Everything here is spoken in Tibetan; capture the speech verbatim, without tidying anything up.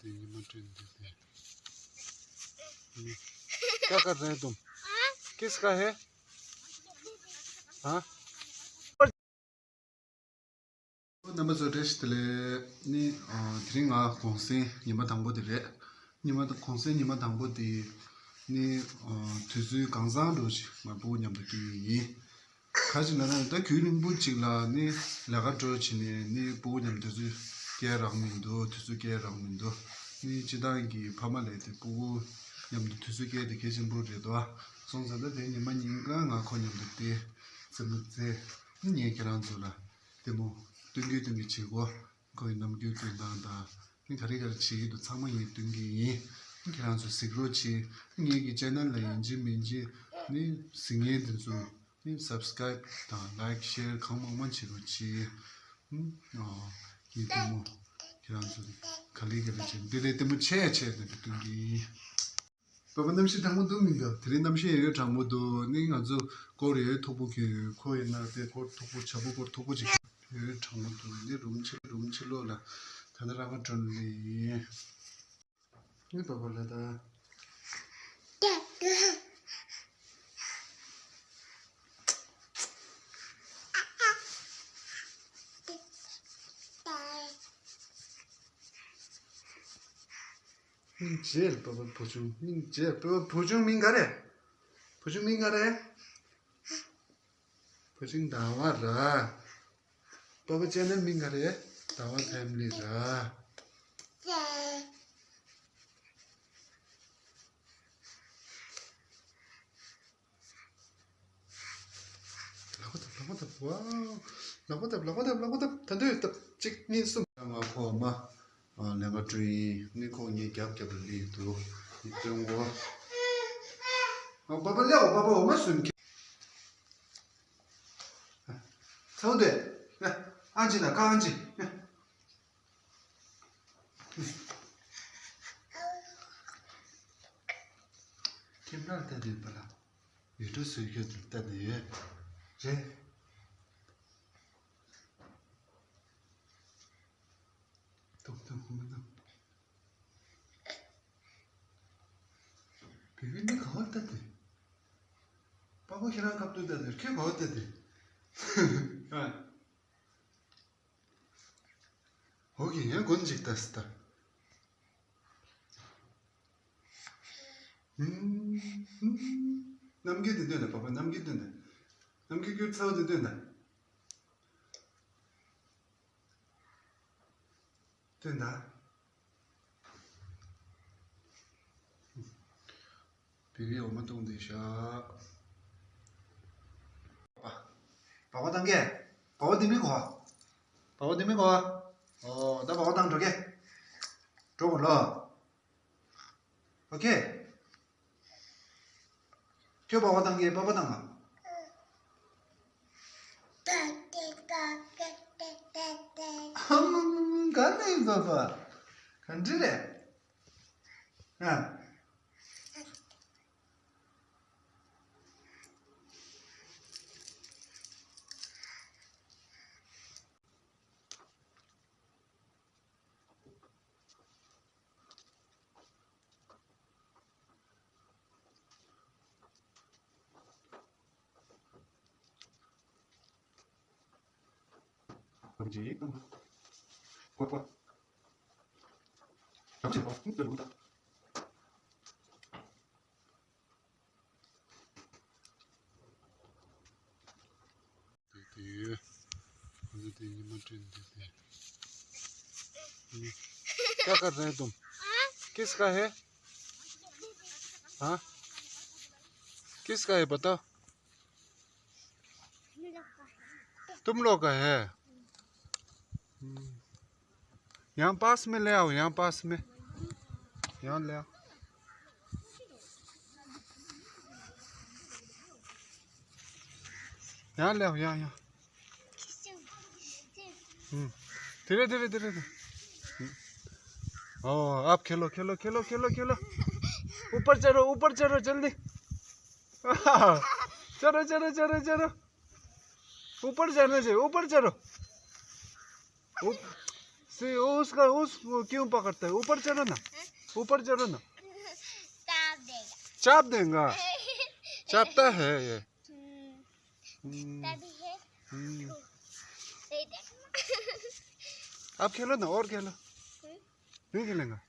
དེ་ཉི་མ་སྤྲིན་འདི་དེ། क्या कर रहे हैं तुम? किसका है? हाँ? རྣམ་པ་ཚོ་བཀྲ་ཤིས་བདེ་ལེགས། ནི་ཨ་དེ་རིང་ང་གུང་སེང་ཉི་མ་དང་པོ་དེ་རེད། ཉི་མ་དང་གུང་སེང་ཉི་མ་དང་པོ་དེ་ནི་ཨ་དུས་ཚོད་གང་བཟང་འགྲོ་ཞིག་ང་སྤུ་གུ་མཉམ་དུ་སྐྱེལ་གྱི་ཡིན། ག་ཅི་ན་ན་ད་རྒྱུན་རིང་པོ་ཅིག་ལ་ནི་ལས་ཀ་འགྲོ་བྱས་ནས་ནི་སྤུ་གུ་མཉམ་དུས་ཚོད་སྐྱེལ་རག་མི་འདུག་དུས་ཚོད་སྐྱེལ་རག་མི་འདུག་ནི་སྤྱི་བཏང་གི་ཕ་མ་ལས་དེ་སྤུ་གུ་མཉམ་དུ་དུས་ཚོད་སྐྱེལ་དེ་གལ་ཆེན་པོ་རེད་དོ། སོང་ཙང་ད་དེ་ཉི་མ་ཉིན་གང་ང་ཁོ་མཉམ་དུ་དེ་རྩེད་མོ་རྩེ། ངས་ཁྱེད་རང་ཚོ་ལ་ལྟད་མོ་སྟོན་གྱི་སྟོན་གྱི་བྱེད་གོ། ཁོའི་རྣམ་འགྱུར་སྟོན་སྟངས་དང་། ནི་ག་རེ་ག་རེ་བྱེད་ཀྱི་འདུག་ཚང་མ་ངས་སྟོན་གྱི་ཡིན། ཁྱེད་རང་ཚོ་གཟིགས་རོགས་བྱེད། ངེད་ཀྱི་ཅེ་ནལ་ལ་ཡིན་གཅིག་མིན་གཅིག་ནི་གཟིགས་མཁན་དེ་ཚོ་ནི་སབ་སི་ཀ་རེབ་དང་ལའིག་ཤེར་གང་མང་མང་བྱེད་རོགས་བྱེད། ཨུམ། ཨོ། ངས་ལྟད་མོ་ཁྱེད་རང་ཚོ་ག་ལེ་ག་ལེ་བྱེད། འདི་ལས་ལྟད་མོ་ཆེ་ཆེ་ནས་སྟོན་གྱི་ཡིན། པ་པ་གནམ་གཤིས་གྲང་མོ་འདུག་མི་འདུག་དེ་རིང་གནམ་གཤིས་ཡོད་ཡོད་གྲང་མོ་འདུག་ནི་ང་ཚོ་སྐོར་ཡོད་མཐུག་པོ་གྱོན་ཡོད། ཁོ་ཡིན་ན་དེ་སྐོར་མཐུག་པོ་ཇ་ཕོར་སྐོར་མཐུག་པོ་ཅིག་ཡོད་ཡོད་གྲང་མོ་འདུག་ནི་རུམ་ཕྱི་རུམ་ཕྱི་ལོགས་ལ་ད་ནི་ར་མ་གྲོན་ནི་ནི་པ་པ་ལ་ད། སྙིང་རྗེ་རེད་པ་པ་བུ་ཆུང་། སྙིང་རྗེ། པ་པ་བུ་ཆུང་མིང་ག་རེ། བུ་ཆུང་མིང་ག་རེ། བུ་ཆུང་ཟླ་བ་ར། པ་པ་ཅེ་ནལ་མིང་ག་རེ། ཟླ་བ་ཕེ་མི་ལི་ར། ལག་པ་བཏབ། ལག་པ་བཏབ། ཝའོ། ལག་པ་བཏབ། ལག་པ་བཏབ། ལག་པ་བཏབ། ད་དུང་བཏབ། གཅིག་གཉིས། གསུམ། ང་ཁོ་མ། ཨ། ལས་ཀ་སྤྲོད་ཡིན། ནི་ཁོ་ངའི་རྒྱབ་རྒྱབ་ལ་སླེབས་འདུག་ནི་སྟོན་གོ། ཨ། པ་པ་སླེབས། པ་པ་འོ་མ་སུན་ཁེ། ཚ་བོ་དེ། ཨ་ཅི་ན་ཀ་ཨ་ཅི། ཁྱེད་རང་ལྟ་དུས་པ་ལ་ཡུལ་གྲུ་སུས་ཁྱོད་ལྟ་དུས་ཡོད་རེད། ཏོག་ཏོག་ཧུ་མ་ན། བེ་བི་ནི་ག་བར་ལྟ་དུས། པ་པ་ཁྱེད་རང་ཁ་ཐུག་ལྟ་དུས་ཁྱོད་ག་བར་ལྟ་དུས། ཨ། འོ་གི་ཡང་དགོན་ཅིག་ལྟ་སི་ལྟ། ཨུམ། ཨུམ། ནམ་རྒྱུན་དེ་སྟོན་དང་། པ་པ་ནམ་རྒྱུན་སྟོན་དང་། ནམ་རྒྱུན་ཁྱོད་ཚ་བོ་དེ་སྟོན་དང་། སྟོན་དང་། བི་བི་འོ་མ་བཏུང་དེ་བཞག་པ། པ་པ་བཏང་གི། པ་པ་དེ་མི་གོ། པ་པ་དེ་མི་གོ། ཨོ་ད་པ་པ་བཏང་འགྲོ་གི། འགྲོ་མོ་ལོ། ཨོ་ཁེ། ཁྱོད་པ་པ་བཏང་གི། པ་པ་བཏང་ང་། ཨ་མ་མ་མ། ག་ནས་ཡིན་པ་པ། ག་འདྲ་རེད། ཨ། क्या कर रहे हैं तुम? किसका है? हाँ? किसका है बताओ? तुम लोग का है? हम्म। यहाँ पास में ले आओ, यहाँ पास में। यहाँ ले आओ। यहाँ ले आओ, यहाँ, यहाँ। हम्म। धीरे, धीरे, धीरे, धीरे। हम्म। ओ, आप खेलो, खेलो, खेलो, खेलो, खेलो। ऊपर चढ़ो, ऊपर चढ़ो, जल्दी। चढ़ो, चढ़ो, चढ़ो, चढ़ो। ऊपर चढ़ना चाहिए, ऊपर चढ़ो। उप-, तो ये उसका, उस, वो क्यों पकड़ता है? ऊपर चढ़ो ना, ऊपर चढ़ो ना। चाप देगा। चाप देगा। चापता है ये। हम्म, तभी है। हम्म। नहीं देखना। आप खेलो ना, और खेलो। नहीं खेलेगा?